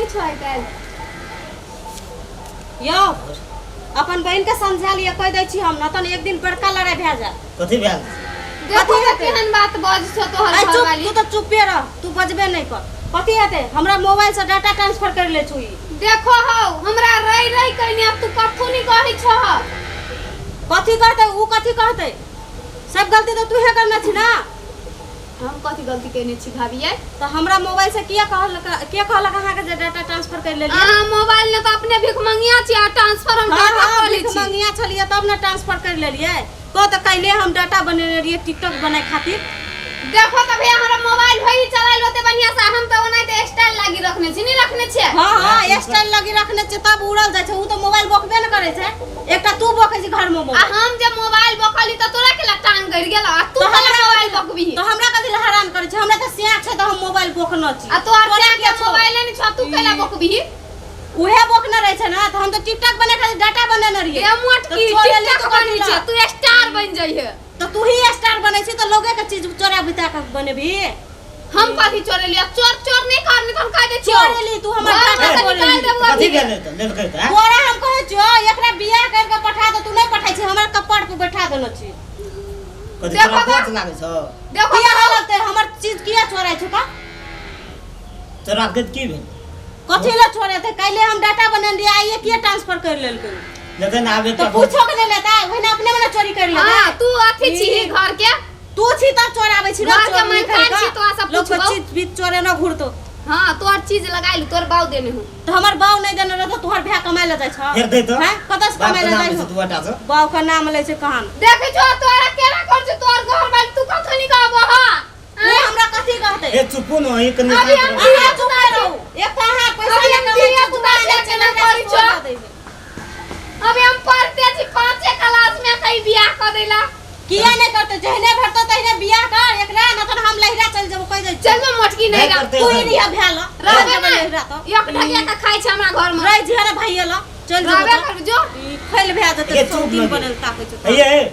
नहि छौ आइ काल्हि। यौ अपन बहिन के समझा लिअ, कहि दै छी हम, न तहन एक दिन बड़का लड़ाई भए जायत। कथी भेल? देखो कथी तऽ हेतै? केहन बात बज छौ तोहर अरे चुप, घरवाली। तू तऽ चुपे रह, तू बजबे नहि कर। कथी हेतै? हमरा मोबाइल से डाटा ट्रांसफर कर ले छु ई। देखो हौ, हमरा रहि रहि कहिने आब तू कथू नहि कहै छह। कथी कहतै ऊ? कथी कहतै? सब गलती तऽ तूहे करने छी ना। हम कथी गलती केने छी भाभी यै? तऽ हमरा मोबाइल से किया कहलक, के कहलक अहाँके जे डाटा ट्रांसफर कर लेलियै? अहाँ मोबाइल ने तऽ अपने भिखमंगिया छी आ ट्रांसफर हम हाँ डाटा हाँ कऽ लै भीख छी। मंगिया छलियै तब ने ट्रांसफर कर लेलियै। कह तऽ, काल्हि हम डाटा बनेने रहियै टिकटॉक बनाए खातिर। देखो तऽ भैया, हमरा मोबाइल भई चलाइल होते बढ़िया से, हम तऽ ओनाहिते स्टाइल लागी रखने छी, नहीं रखने छियै? हाँ हाँ, स्टाइल लगी रखने छै तब उड़ल जाइ छै। ऊ तऽ मोबाइल बकबे ने करै छै, एकटा तू बकै छी घर में आ मोबाइल। हम जे मोबाइल बकली तऽ तोरा केला टांग गड़ि गेल आ तू तऽ केला हमरा मोबाइल बकबी? तऽ हमरा कथी लए हैरान करै छै? हमरा तऽ स्याह छै तऽ हम मोबाइल बोकने छी। आ तोहर तोरा के किया छौ? मोबाइल नहि छौ, तू केला बकबी? उहे बोकने रहै छै ना, तऽ हम तऽ टिकटॉक बना खातिर डाटा बनेने रहियै। ए मोटकी, तऽ चोरेली टिकटॉक तऽ बनी कथी छै लए? तू स्टार बन जइहे। तऽ तू ही स्टार बनै छी तऽ लोगे के चीज चोरा बिता के बनेबही। हम कथी चोरेली? चोर चोर नहीं कर, नहीं तो हम कह दे छियो। चोरेली तू हमर घर डाटा में से चोरेली। निकाल देबो कथी अभी। भेलै तऽ लेलकै तऽ? तोरा हम कहै छियौ, एकरा बियाह कर के पठा दे, तू नहि पठाइ छी, हमर कपार पर बैठा देने छी। कथी देखो तोरा बा। कोच लागै छौ? देखो किया तऽ लगतै? हमर चीज किया चोराइ छौ? का तोरा के की भेल? कथी लए चोरेतै? काल्हि हम डाटा बनेने रहियै, आइए किया ट्रांसफर कर लेलकै? लेकिन आब तऽ एकटा पूछो के नहि लेतै? ओहिना अपने मने चोरी कर लेतै। हां, तू अथी छी घर के, तू छी तब चोराबै छी ना। घर के चोर मकान निकलि छी कऽ। तोरा से लोक के पुछबौ। चीज बीच चोरे न घुरतो। हां, तोहर चीज लगाइल तोर बाऊ देने हूं। तऽ हमर बाऊ नहि देने रहतो, तोहर भाय कमाय लए जाइ छौ? फेर दे तो। हैं, कतऽ से बाप कमाय के लए नाम जाइ लै छौ? छै दुआटा से। बाऊ के नाम लै छै कहान। देखै छो तोरा केना कर छै तोहर घर वाली, तू कथो नहीं कहबो? हां, ओ हमरा कथी कहतै? ए चुपू न, ई कनी अभी शांत हम रह। अहाँ चुप रहू। एक तऽ अहाँ पैसा अभी नहि हम कमाइ धिया छी, पुता दुकान छै, छै, केना केना करै छौ? छोड़ दै छै। अभी हम पढ़ते छी पांचे क्लास में, कहीं बियाह कर देला। किया नहि करतै? जहने भेटतौ तहने बियाह कर एकरा, न तऽ हम लहिरा चलि जेबौ, कहि दै छी। चल में मोटकी नहीं नहि रह। करतै तू ही एखन। रहिया भेल रहबे रहबे नहीं। लहिरा तऽ एक ढकिया का खाइ छै हमरा घर में। रहि जिहे रे भाइये ल चलि जेबौ। रहबे तऽ करबे जो। ई फैल भए जेतै। ए सौ चुप दिन न बनल ताकै छौ। ए ए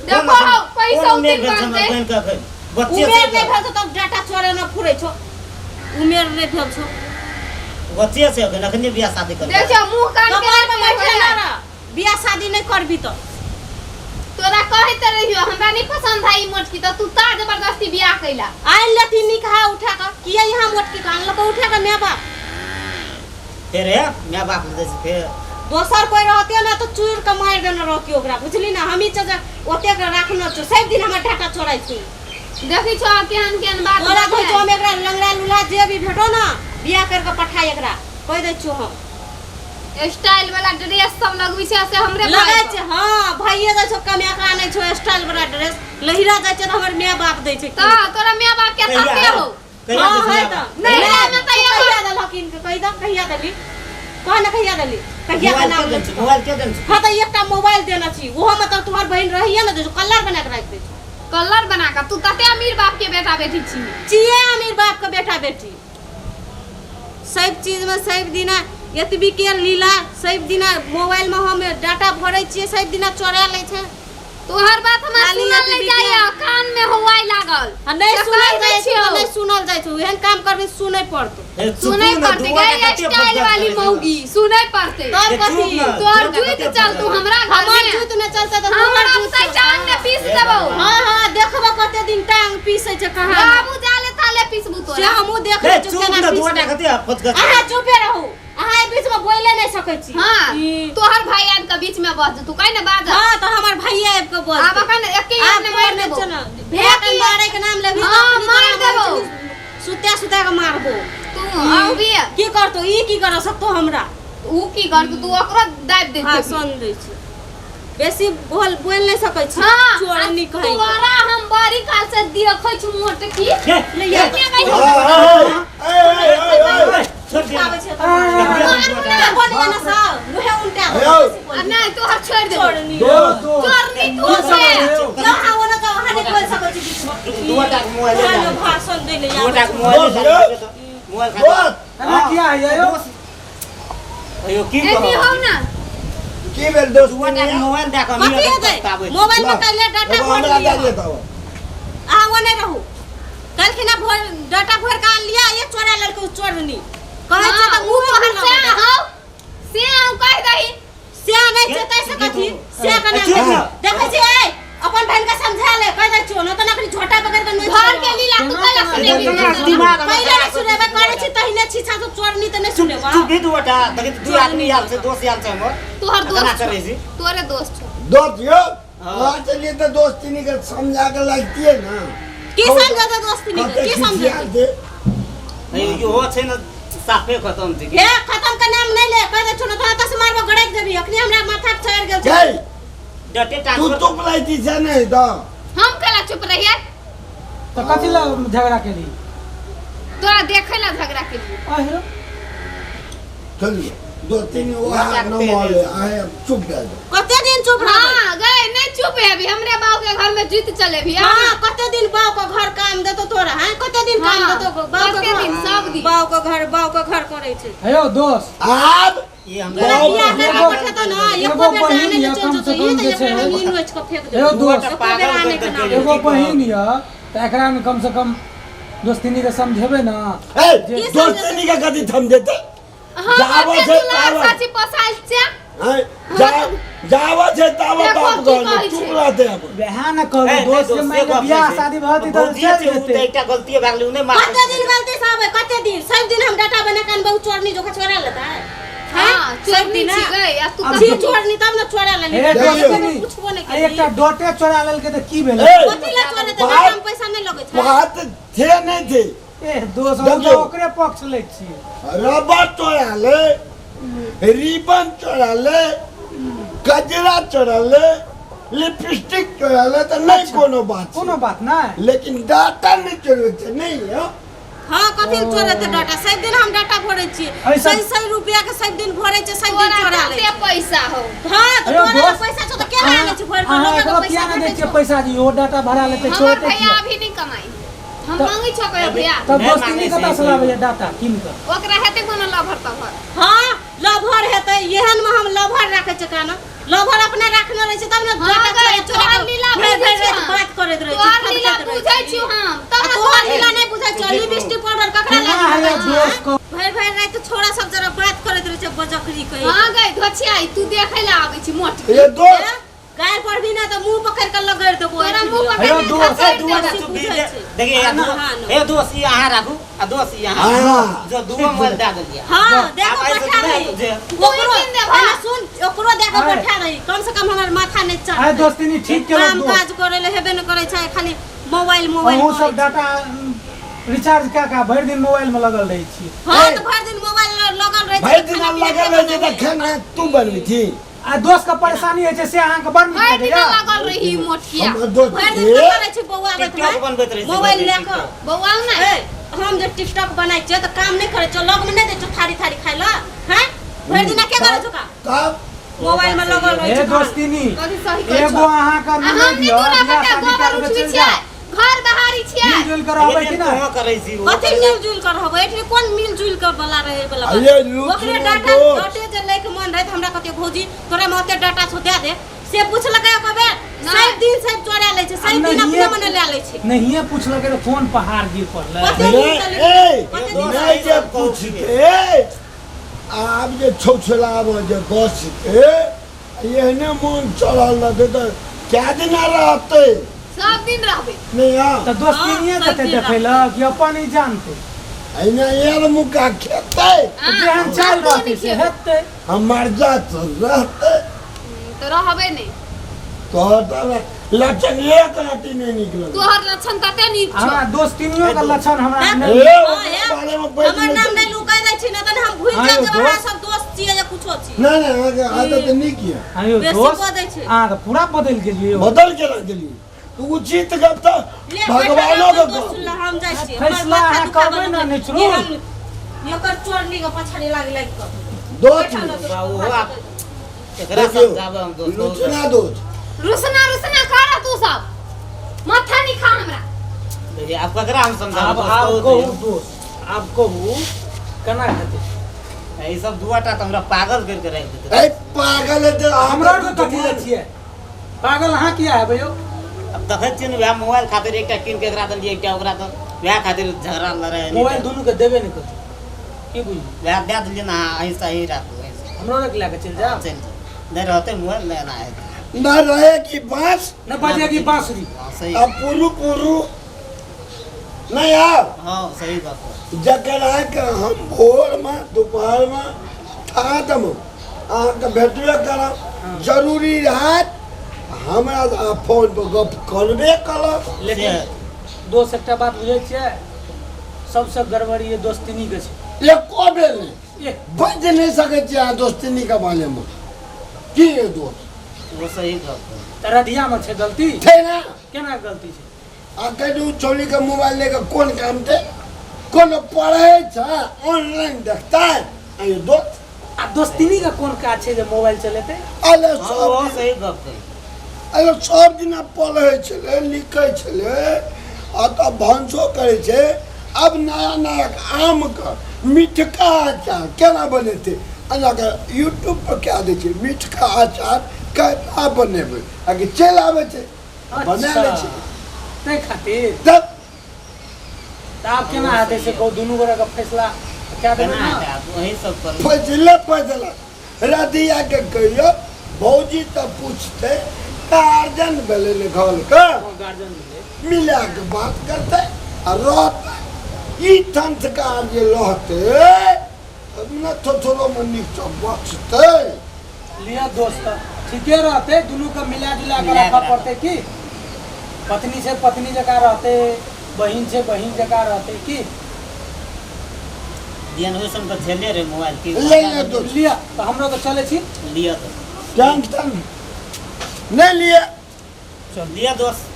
देखो कोन हौ, पैसा कोन उमेर उतिन भेल छै हमर बनतै। बहिन के एखन? बच्चे उमेर छै नहि तऽ। भेल छौ तब डाटा चोरे न फुरै छौ। उमेर नहि भेल छौ। बच्चे छै एखन, एखने बियाह शादी करबै? देख छौ मुंह कान के कपार पर बैठे होय। न रह, बियाह शादी नहि करबी तऽ। तोरा कहैत रहियो हमरा नहीं पसंद है ई मोटकी, तऽ तू ता जबरदस्ती बियाह कैला। आनि लेती निकहा उठा कऽ। किया यहाँ मोटकी के आनलको उठा कऽ my बाप? फेर हे my बाप दै छै फेर। दोसर कोई रहते ना तो चूर के मारि देने रहती ओकरा, बुझली ना? हमही छौ जे ओतेक राखने छौ, सब दिन हमर डाटा चोराइ छी। देखै छौ केहन केहन बात तोरा कहै बजै। छौ हम, एकरा लंगड़ा लूल्हा जे भी भेटो ना, बियाह कर के पठाई एकरा, कहि दै छियौ हम। स्टाइल वाला ड्रेस सब लगबै छै से हमरे लगै भाई छै। हाँ, भाइये जाइ छौ कमा के आनै छौ स्टाइल वाला ड्रेस, लहिरा जाइ छै तऽ हमर my बाप दै छै। तऽ तोरा my बाप के कहिया तते है? हो। कहिया हाँ दै छै है my तऽ बाप? नहीं, नहि, नहि, तू कहिया देलहक इनके? कहि दऽ कहिया देली, कह ने कहिया देली, कहिया के मोबाइल नाम के लै देन छी? छै? मोबाइल के देन छै? हाँ तऽ एकटा मोबाइल देने छी, ओहो में तऽ तोहर बहिन रहिए ने दै छौ, कलर बना के राखि दै छौ। कलर बना के। तू तते अमीर बाप के बेटा बेटी छी? छियै अमीर बाप के बेटा बेटी। सब चीज में सब दिना एतबी के लीला, सब दिना मोबाइल में हम डाटा भरै छियै, सब दिना चोरा लै छै। तोहर बात हमरा खाली सुनल एतबी नहि के- जाइए, कान में हवाई लागल। आ नहि तऽ सुनल कहि दै जाइ छै छियौ। तऽ नहि सुनल जाइ छै, एहन काम करबी सुनै पड़तौ। ए, चुपू सुनै ने, पड़तै दुआ गई के कते स्टाइल फज्जत वाली करै छै। मौगी, सुनै पड़तै। तब ए, चुप कथी? ने, तोहर दुआ के जुइत कते चल तू फज्जत। हमरा घर हमर में जूत नहि चलतै तऽ तोहर हमरा जूत से चलतौ। टांग ने पीस हे देबौ। भगवान। हाँ हाँ, देखबो कते दिन टांग पीसै छै कहाँ। बाबू जाले ताले पीसबू से तोरा। हमहूँ देख ए लै छियौ चुप केना ने, दुआ पीसतै। के कते फज्जत। अहाँ चुपे रहू, अहाँ एहि बीच में बोले नहीं सकै छी। हाँ, ई- तोहर भाई आबि के बीच में बज, तू कहि ने बाज। हाँ तऽ हमर भैया आबि के बजतै। आब अखन एके आब ने कोइ मारि नहि देबौ। छै ने। भैया के मारे के नाम लेबही तऽ हाँ, अपने मारि तोरा देबौ। सुते सुते के मारबो। तू आबी की करतौ ई? की कर सकतौ हमरा? ऊ की करतौ? तू ओकरो दाबि दे। हाँ, सुन दै छी, बेसी बोल बोल नहीं सकै छी। हाँ, चोरनी कहै के। तोरा हम बड़ी काल से देखै छी मोटकी। ए, ले या। ए, छोड़ दे। आबै छै तऽ मारबो। बोल ना साहब, मुहे उल्टा यौ। आ नहि, तोहर छोड़ि देबौ। चोरनी। चोरनी तू से। यौ, अहाँ ओना तऽ अहाँ नहि बोल सकै छी बीच में। दुआ टा के मोबाइल ले अहाँ जा। ने भाषण दै ले दुआ टा आबै के छै। मोबाइल ले जा। मोबाइल खा। एना किया होइए यौ? अयो की एनी कहब? हौ ना। की भेल दोस्त? दुआ टा के मोबाइल दए कऽ कथी मिलत हेतै? पछताबै छी। मोबाइल में काल्हि डाटा एगो भर हमरा लिअ। दए दिअ तब। अहाँ ओने रहू। काल्हिखिना भर डाटा भर के आनलियै, ये चोरा लेलकै ओ चोरनी। कहै छै हाँ, तऽ ऊ मुँह तोहर अथी से कना चुप ना। देखै छी ए अपन बहन के समझा ले कह दै छियो न त नकली झोटा पकड़ के नोच घर के लीला तू कैला सुनेबी दिमाग हमर पहिले नहि सुनेबै करै छी तहिने छीछा तो चोरनी त नहि सुनेबै चुप भी दूटा देखी दू आदमी आयल छै दोस्त आयल छै हमर तोहर केना दोस्त करै छी तोरे दोस्त छौ। दोस्त यौ वहाँ चलिए तो दोस्ती नहीं कर समझा के लगती है ना। की समझेतै दोस्ती नहीं कते की खिसियाल समझेतै दे इहो छै ने साफे खतम छै। हे खतम के नाम नहीं ले कह दे छो न तो से मारबो गड़क देबी अखनी हमरा माथा पर चढ़ गेल छै। गई डटे तू ट्रांसफर चुप रहती से नहीं तो हम कैला चुप रहिए? तऽ कथी लए झगड़ा केली? तोरा देखै ला झगड़ा केलिए। आहिरो चलिए दोस्ती नहीं वो हाथ न मोले आए चुप रह जाओ। कते दिन चुप रहबै? हां गए नहीं चुप हेबी हमरे बाऊ के घर में जीत चलेबी। हां कते दिन बाऊ के घर काम देतो तोरा? हां कते दिन काम देतो बाऊ के कते घर? दिन सब दिन बाऊ के घर बाऊ के घर करै छै। हेयौ दोस्त आब ई हमरा तोरा बाऊ बियाह के करके एगो- पठेतो न एको एगो बेर बहिन जाने यऽ, ले चल कम जेतो से ई कम तऽ जे एक बेर छै हम ई नोच के फेंक हेयौ देबो। दोस्त एको बेर आने के नाम एगो बहिन यऽ तऽ एकरा में कम से कम दोस्तिनी के समझेबै ना। ए जे- दोस्ती नहीं का कथी समझेते? हम जाबो अपने छै दुलार ताबो। साची पोसाइल छै। हैं जा जावा छै तावा देखो बाप की घर में कहै चुप छै। रहते अपन। वएह ने कहलहुँ दोस्त से मानि लिअ बियाह शादी भऽ जेतै तऽ चलि जेतै। एकटा गलती भए गेलै उ नहि माफ कते दिन गलती से आबै कते दिन सब दिन हम डाटा बना के अनबौ चोरनी जोखा चोरा लेतै। हां सब चोरनी दिन छी गई आ तू अब छी कथी चोरनी तब न चोरा लेली। हे देखियौ। दोस्तिनी पुछबो नहि आ केली। एकटा डोटे चोरा लेलकै तऽ की भेलै? ए कथी लए चोरेतै? बात- डाटा में पैसा नहि लगै छै। बात थे नहीं थे। ए दोस्त हम तऽ देखियौ। ओकरे पक्ष लै छियै। रबर चोरा ले रिबन चोरा ले गजरा चोरा ले लिपस्टिक चोरा ले तऽ नहीं कोनो बात छै। कोनो बात नहि। लेकिन डाटा नहीं चोरबै छै नहीं हो। हाँ कथी लए चोरेतै डाटा? सब दिन हम डाटा भरै छियै। ऐसा- सही सही रुपया के सब दिन भरै छियै सब दिन तोरा चोरा लै कते छै। पैसा हो? हाँ तऽ अरे तोरा लग दोस्त, पैसा छौ तऽ केना आनै छी भरि कऽ? अहाँ लोकके एकरो पैसा किया नहि दै भेटै छियै छौ। पैसा जी ओ डाटा भरा लेतै हमर चोरेतै भैया किया? अभी नहीं कमाई हम तऽ- मांगै छौ कहियो भैया। तब नहि दोस्ती मांगै कतऽ छै से लाबैया डाटा कीन कऽ? ओकरा हेतै कोनो लभर तभर। हाँ लभर हेतै एहन में हम लभर राखै छियै कान लभर अपने राखने रहै छै तब ने हाँ डाटा गई, चोरा चोरा तोहर कऽ लीला भरि बुझै भरि छियौ राति हम। बात करैत रहै छै तोहर लीला खदकैत रहै बुझै छै। छियौ हम आ तब ने तोहर तोहर लीला नहि बुझै छियौ लिपस्टिक पाउडर ककरा केना लागि हैया रहल छै? दोस्त कह भरि भरि राति छोरा सब जरा बात करैत रहै छै बजकरी कहि हां गई धोछिया तू देखै ला आबै छी मोटी। ये दोस्त गाय पर भी ना तऽ मुंह पकड़ के लगड़ देबो। तोरा मुंह पकड़ हेयौ के दोस्त, घसैट ए दूटा देबो। चुप भी बुझै छै। देखिए हाँ, ए दोस्त ई अहाँ राखू आ दोस्त ई अहाँ हाँ। जो दूगो मोबाइल दए देलियै। हाँ देखो आब ऐसे पठा नहि रही जे ओकरो तू ही देबा। एना सुन ओकरो देखो आय। पठा रही कम से कम हमर माथा नहि आइ चढ़तै। दोस्तिनी ठीक केलहुँ काम दोस्त। काज करै लए हेबे नहि करै छै खाली मोबाइल मोबाइल अहूँ करै सब छै। डाटा रिचार्ज कए कऽ भरि दिन मोबाइल में लगल रहै छी। हाँ तऽ भरि दिन मोबाइल लगल रहै छै। भरि दिन लगल रहै छै तऽ खाना तू बनबै छी। आ दोस्त के परेशानी होइ छै से अहाँके बड़ नीक भरि दिन लगैया। लगल रही मोटिया। हमर दोस्त भरि दिन ए, कतऽ रहै छै बौआ आबैत टिकटॉक रहै? बनबैत रहै छै मोबाइल भरि लए दिन कऽ। टिकटॉक। बौआ ने ए हम जे टिकटॉक बनाइ छियै तऽ काम नहि करै छियौ लगमे नहि दै छौ थारी थारी खाइ लए हैं भरि दिन के करै छौ काम? तब मोबाइल में लगल रहै हे छै दोस्तिनी कथी सही कहै एगो छौ? अहाँके आ हम ननद नहि यऽ तोरा बियाह बेटा शादी गोबर कए कऽ उठबै चलि छियै जाउ। घर बहारी छियै। मिलजुल कऽ रहबै कि लेकिन नहि? तोहूँ करै छी ओहो कथी करै छी। मिलजुल कर रहबै? एठनी कोन मिलजुल कर वाला रहै वाला बात? अरे लूट ओकरे सुनो डाटा दोस्त। डाटे जे लैके मन रहै तऽ हमरा कहतियै भौजी तोरा में ओते डाटा छौ दए दे से पुछलकै ओकर बेर नहि। सब दिन सब चोरा लै छै सब दिन अपने मने लए लै छै। नहिये पुछलकै तऽ कोन पहाड़ गिर पड़लै? कते दिन नहीं, से ए, कते दिन से नहीं जे पूछते आब जे छौछलाब जे बसते एहने मन चढ़ल रहतै तऽ कए दिना रहतै? सब दिन रहबै। नहीं हाँ तऽ दोस्तिनिये हाँ, जेतै सब दिन देखै लए कि अपन ही जानतै? एहिना यार मुका खेतै जेहन चालि रहतै से हेतै। हमर जात रहतै तऽ रहबै नहि। तोहर तऽ लक्षण एक रत्ती नहि निकलल। तोहर लक्षण तते नीक छौ। हमरा दोस्तिनियो के लक्षण हमरा हैं? नहि। ए, हाँ, ओकरा हे। बारेमे बैठ हमर नाम नहि नहि लुकै दै छी ने तहन हम भूलि हाँ, जायब यौ जे हमरा दोस्त। सब दोस्त छियै या कुछो छियै। नहि नहि अहाँके आदत नीक यऽ। आंय यौ बेसी दोस्त कऽ दै छै। अहाँ तऽ पूरा बदलि गेलियै यौ। बदल के रख देलियै उचित गप तऽ ले, भगवानो बैठल के दोस्त गप। सुनला, हम जाइ छियै। हमर फैसला माथा अहाँ दुखाबऽ करबै ने लगलै। नेचुरल। ई हम एकर चोरनी के पछाड़ी लागि लागि कऽ। दोस्त बैठल रहतौ, बा, ओहो माथा आप- दुखाबऽ। एकरा देखियौ समझाबै हम दोस्त लुचना दोस्त। रुसना रुसना कर तू सब माथा नहीं खा हमरा। देखिए आब ककरा हम समझाबै? आब दोस्त आब कहू कहू तऽ दोस्त आब कहू केना हेतै? ई सब दुआटा तऽ हमरा पागल करि के राखि देतै। ए पागल हेतै हमरा आरके कथी लए छियै पागल? अहाँ किया हेबै यौ? अब देखै छियै ने वएह मोबाइल खातिर एकटा कीन के एकरा देलियै एकटा ओकरा तऽ वएह खातिर झगड़ा लड़ाइ मोबाइल दुनू के देबे नहि करतै की बुझलियै? वएह दए देलियै ने अहाँ अहीं से अहीं राखू अहीं से। हमरो आरके लए कऽ चलि जायब। चलि जाउ। नहि रहतै मोबाइल नहि एना हेतै। न रहेगी बांस न बजेगी बांसुरी। हाँ सही। आ पुरु पुरु नहीं आब। हाँ सही बात है। जकरा के हम भोरमे दोपहरमे थादमे अहाँके भेटबे करब, जरूरी रहत हमरा अहाँ फोन पर गप करबे करब। लेकिन दोस्त एकटा बात बुझै छियै, सबसँ गड़बड़ी ये दोस्तिनी के छै। एको बेर नहि बाजि नहि सकै छियै अहाँ दोस्तिनी के बारेमे। की ये दोस्त? वो सही गप है। तऽ रधियामे छै गलती? छै ना। केना गलती छै? आ कहियो छौड़ी के मोबाइल लेके कोन काम छै? कोनो पढ़ै छै ऑनलाइन देखतै आ ये दोस्त। आ दोस्तिनी के कोन काज छै जे मोबाइल चलेतै? अरे हाँ, सब वो दिन सही गप है। अरे सब दिना पढ़ै छलै लिखै छलै आ तब भानसो करै छै। अब नया नया आमके मिठका अचार केना बनेतै एना के यूट्यूब पर कए दै छै मिठका अचार केना बनेबै, आकि चलि आबै छै बना लै छै। ताहि खातिर तब तऽ आब केना हेतै से कहू, दुनू गोरेके फैसला कए देबै केना ने? हेतै आब वही सब करू। फैसले फैसला रधिया के कहियो भौजी तऽ पूछतै गार्जियन भेलै ने घरके, गार्जियन भेलै, मिला के बात करतै आ रहतै ई संस्कार जे रहतै तब ने थोड़ो नीकसँ बचतै। लिअ दोस्त ठीके रहतै, दुनूके मिला जुला के मिला के राखऽ राखऽ। पड़तै की पत्नी छै पत्नी जकाँ रहतै, बहिन छै बहिन जकाँ रहतै की। दियन ओइसन के झेले रहे मोबाइल की। ले ले दोस्त। लिअ तऽ हमरो के चलै छी। लिअ तऽ। टेंशन नहीं लिए। लिअ दोस्त।